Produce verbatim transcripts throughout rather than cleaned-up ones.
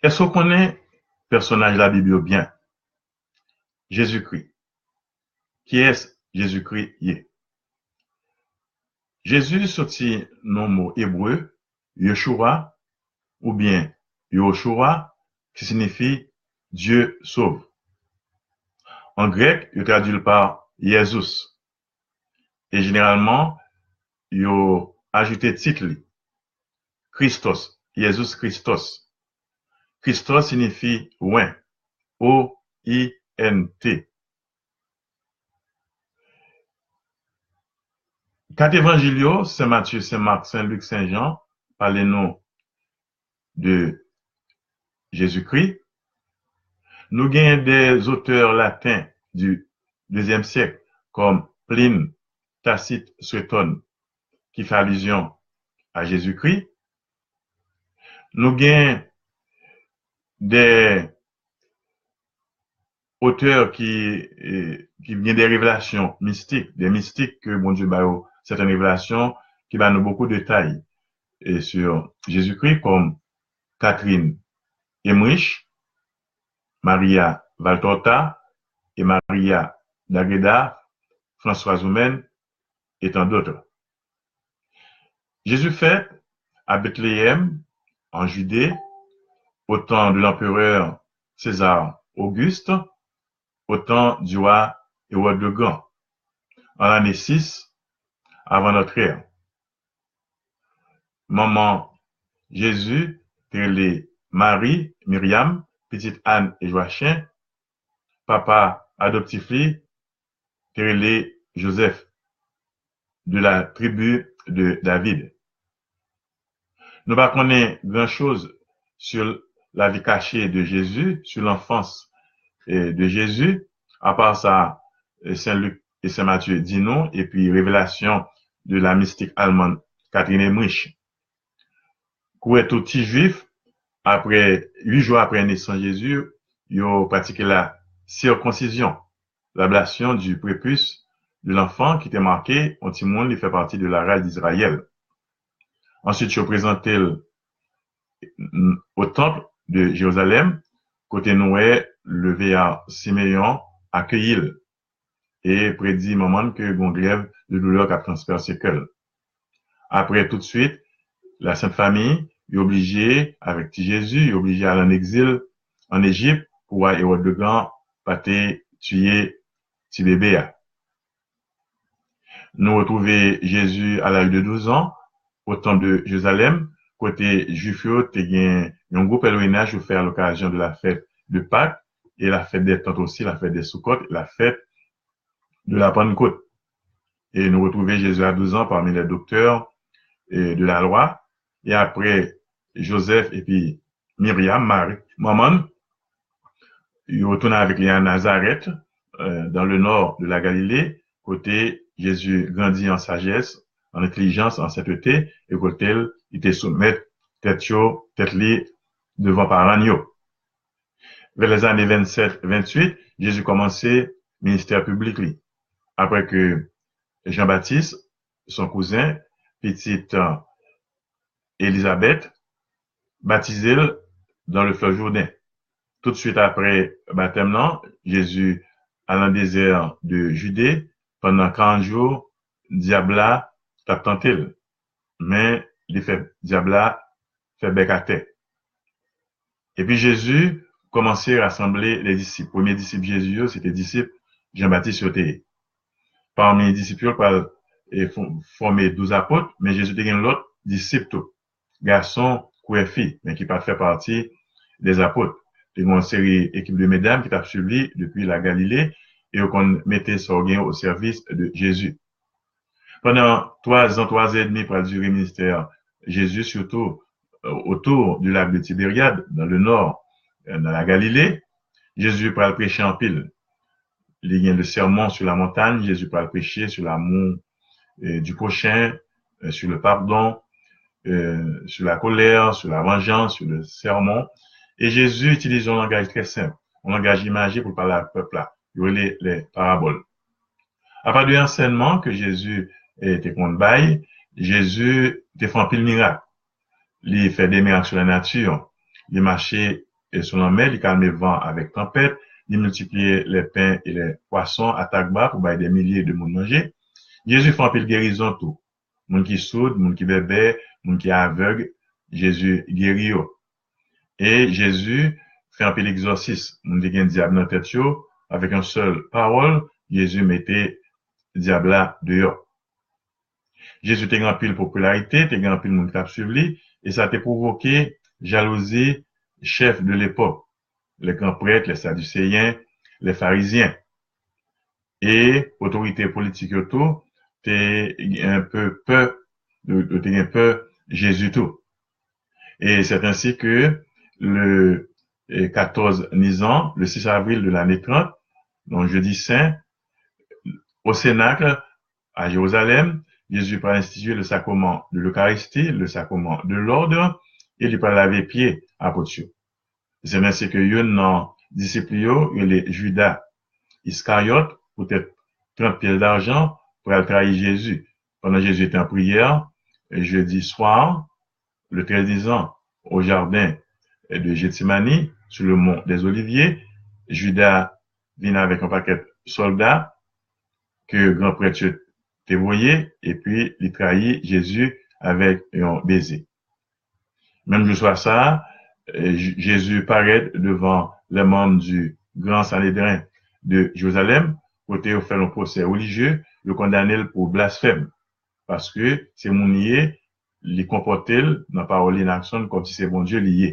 Èske w konnen pèsonaj Labib yo byen? Jezikri. Kiyès Jezikri ye? Jezi soti nan mo ebre Yeshua oubyen Yehoshua, ki siyifi Dye sove. An grèk, yo tradui l pa Yesus. E jeneralman, yo ajoute tit li, Christos, Yesus Christos. Christos siyifi wen, O I N T. Kat evanjil yo, Sen Matye, Sen Mak, Sen Lik, Sen Jan, pale nou de Jezikri. Nou gen de zotè laten di dezyèm syèk, kòm Plin, Tasit, Suétone, ki fè alizyon a Jezikri. Nou gen de otè ki, eh, ki gen de revelasyon mistik, de mistik ke Bondye ba yo sèten revelasyon ki ba nou bokou detay, eh, sur Jésus-Christ, kòm Catherine Emmerich, Maria Valtorta et Maria d'Agreda, Françoise Humen, et tant d'autres. Jésus fèt a Bethléem, an Jide, au temps de l'empereur César Auguste, au temps du roi Hérode le Grand, an lane sis avan notre ère. Manman Jezi te rele Mari, Miryam, pitit Ann e Jwachen. Papa adoptif li te rele Joseph, de la tribu de David. Nou pa konnen gran choz sur la vie cachée de Jésus, sur l'enfance, eh, de Jésus, apa sa, eh, Sen Lik e Sen Matye di nou, epi revelasyon de la mistik almann Catherine Emmerich. Kourè tou ti Jwif, apre, uit jou apre nesans Jezi, yo pratike la sirkonsizyon, l'ablation du prépuce de l'enfant ki te make yon timoun li fè pati de la race d'Israël. Answit, yo prezante l, mm, au temple de Jérusalem, kote nou wè le vieillard Simeyon akeyi l e predi manman l ke gon glèv de doulè k ap transpèse kè l. Apre, toutswit, la Sent Fami, yo oblije, avèk ti Jezi, yo oblije al an egzil an Ejip pou wa Ewòd le Gran pa te tiye ti bebe a. Nou retwouve Jezi a laj de douz an, o tanp de Jerizalèm, kote Jwif yo te gen yon gwo pèlerinaj yo fè a lokazyon de la fèt de Pak, e la fèt dè tant osi, la fèt dè Soukòt, e la fèt de la Pannkot. E nou retwouve Jezi a douz an pami lè doktè e de la lwa. E apre Jozèf epi Miryam, Mari, manman l, yo tounen avèk li a Nazarèt, euh, dans le nord de la Galilée, kote Jezi grandi an sajès, an entèlijans, an sentete, e kote l, li te soumèt tèt yo, tèt li devan paran l yo. Vè lèzane vennsèt, venntuit, Jezi kòmanse ministè piblik li. Apre ke Jan Batis, son kouzen, pitit, euh, Elizabèt, batize l dans le fleuve Jourdain. Toutswit apre batèm nan, Jezi al nan dezè de Jide pandan karant jou, dyab la t ap tante l. Men li fè dyab la fè bèk atè. Epi Jezi kòmanse rasanble lè disip. Premye disip Jezi yo, se te disip Jan Batis yo te ye. Pami disip yo, l pral, e, fò-, fòme douz apot, men Jezi te gen lòt disip tou, gason kou fi, men ki pa t fè pati dè apot. Te gen yon seri ekip de medam ki t ap swiv li depi la Galile, e yo konn mete sa yo gen o sèvis de Jezi. Pandan twa zan, twa zan edmi pral dire ministè Jezi, sitou, euh, otou di lak de Tiberyad, dans le nord, euh, dans la Galilée, Jezi pral preche anpil. Li gen le sermon sur la montagne, Jezi pral preche sur l'amour, euh, du prochain, euh, sur le pardon, euh, sur la colère, sur la vengeance, sur le sermon. E Jezi itilize yon langaj trè senp, yon langaj imaje pou l pale ak pèp la. Yo rele lè parabòl. Apa de ansèyman ke Jezi, eh, te konn bay, Jezi te fè anpil mirak. Li fè de mirak sou lanati, li mache e sou lanmè, li kalme van avèk tanpèt, li miltipliye lè pen e lè pwason a tagba pou bay dè milye de moun manje. Jezi fè anpil gerizon tou. Moun ki soud, moun ki bèbè, moun ki avèg, Jezi geri yo. E Jezi fè anpil egzòsis. Moun ki gen dyab nan tèt yo, avèk yon sèl pawòl, Jezi mete dyab la deyò. Jezi te gen anpil popilarite, te gen anpil moun k t ap swiv li, e sa te pwovoke jalouzi chèf de lepòk, lè gran prèt, lè sadiseyen, lè farizyen. E otorite politik yo tou te gen enpe pè, yo, yo te gen pè Jezi tou. Et c'est ainsi que le eh, quatorze Nisan, le six avril de l'année trente, donc jeudi saint, au Cénacle, à Jérusalem, Jésus va instituer le sacrement de l'Eucharistie, le sacrement de l'ordre, e li pral lave pye apot yo. Se menm si ke youn nan disip li yo, rele Juda Iskariot, poutèt trant pyès dajan, pral trayi Jezi. Pandan Jezi te an priyè, jedi swa, le trèz Nisan, au jardin de Gethsemane, sur le mont des Oliviers, Juda vin avèk yon pakèt sòlda ke gran prèt yo te voye, epi li trayi Jezi avèk yon beze. Menm jou swa sa a, eh, J- Jezi parèt devan les membres du Grand Sanhédrin de Jérusalem, kote yo fè l yon pwosè relijye, yo kondane l pou blasfèm, paske se moun li ye, li konpòte l nan pawòl li, nan aksyon l, kòmsi se Bondye li ye.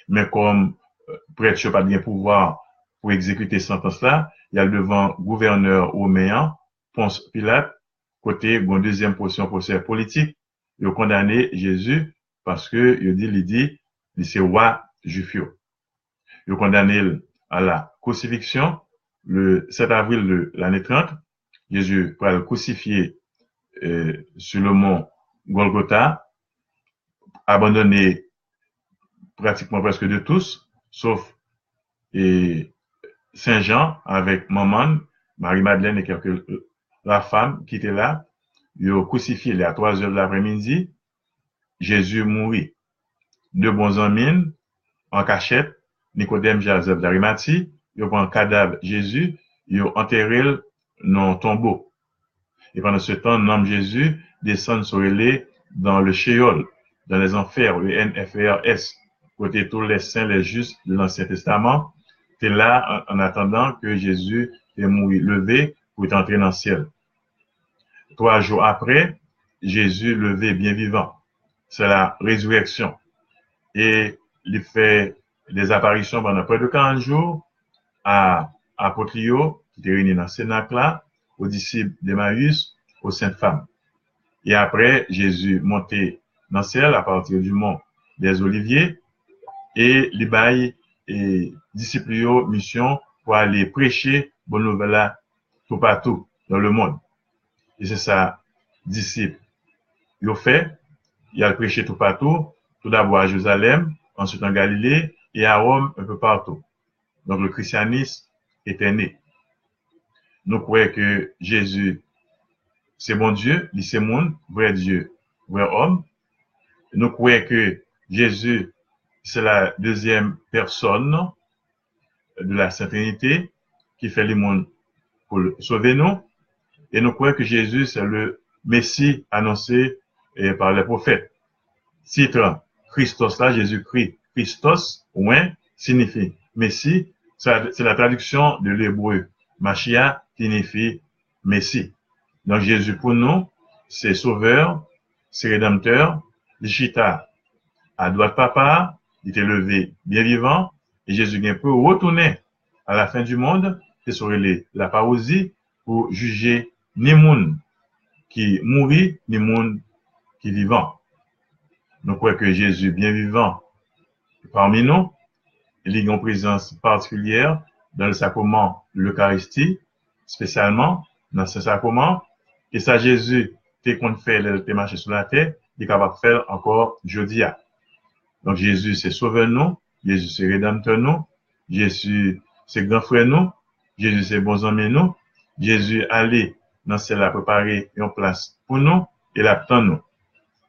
Men kòm eh, prèt yo pa t gen pouvwa pou egzekite santans la, y al devan gouvènè women an, Pons Pilat, kote gen yon dezyèm pwosè, pwosè politik, yo kondane Jezi paske yo di li di li se wa jwif yo. Yo kondane l à la crucifixion le sept avril de l'année trente. Jezi pral krisifye eh, sur le mont Golgotha, abandonné pratiquement presque de tous, sauf eh, Saint Jean avec manman, Marie Madeleine et quelques la femmes qui étaient là. Yo krisifye li à trois heures de l'après-midi. Jezi mouri. De bon zanmi l, an kachèt, Nikodèm Jazèb d'Arimati, yo pran kadav Jezi, yo antere l nan yon tonbo. E pandan se tan, nanm Jezi desann sa yo rele dans le Sheol, dans les enfers, E N F E R S, kote tous les saints, les justes de l'Ancien Testament te la an, an atandan ke Jezi te mouri, leve pou l te antre nan syèl. Twa jou apre, Jezi leve byen vivan. C'est la résurrection. E li fè des apparitions pandan près de quarante jours a apot li yo ki te reyini nan senak la, aux disciples d'Emmaüs, aux saintes femmes. E apre, Jezi monte nan syèl à partir du mont des Oliviers e li bay e, disip li yo misyon pou ale preche bon nouvèl la toupatou dans le monde. E se sa disip yo fè. Y al preche toupatou, tout d'abord à Jérusalem, ensuite en Galilée et à Rome, un peu partout. Donc le christianisme était né. Nou kwè ke Jezi se Bondye, li se moun, vrè Dye, vrè òm. Nou kwè ke Jezi se la deuxième personne de la Sainte Trinité, ki fè li moun pou l sove nou. E nou kwè ke Jezi se le Messie annoncé eh, par les prophètes. Tit Christos la, Jezikri, Christos, wen, siyifi Mesi. Sa, se la tradiksyon de lebre Machia, ki siyifi Mesi. Donk, Jezi pou nou, se Sovè, se Redanmtè, li chita a dwat Papa a, li te leve byen vivan, e Jezi gen pou retounen à la fin du monde, se sa yo rele laparouzi, pou jije ni moun ki mouri, ni moun ki vivan. Nou kwè ke Jezi byen vivan pami nou, e li gen yon prezans patikilyè dans le sacrement, l'Eucharistie, espesyalman nan Sen Sakreman, e sa Jezi te konn fè lè l te mache sou latè, li kapab fè l ankò jodi a. Donk, Jezi se Sovè nou, Jezi se Redanmtè nou, Jezi se gran frè nou, Jezi se bon zanmi nou, Jezi ale nan syèl la prepare yon plas pou nou, e l ap tann nou.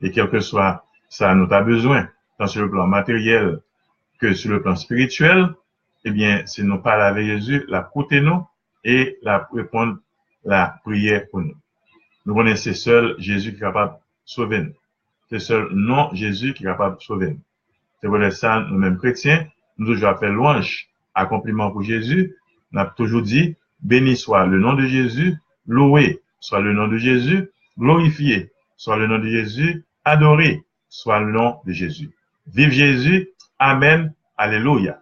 E kèlkeswa sa nou ta bezwen, tan sur le plan materyèl, ke sou le plan espirityèl, ebyen, si nou pale avèk Jezi, l ap koute nou e l ap reponn lapriyè pou nou. Nou konnen se sèl Jezi ki kapab sove n. Se sèl non Jezi ki kapab sove n. Se poutèt sa, nou menm kretyen, nou toujou ap fè lwanj, akonpliman pou Jezi. N ap toujou di, béni soit le nom de Jésus, loué soit le nom de Jésus, glorifié soit le nom de Jésus, adoré soit le nom de Jésus. Viv Jezi, amèn, alelouya.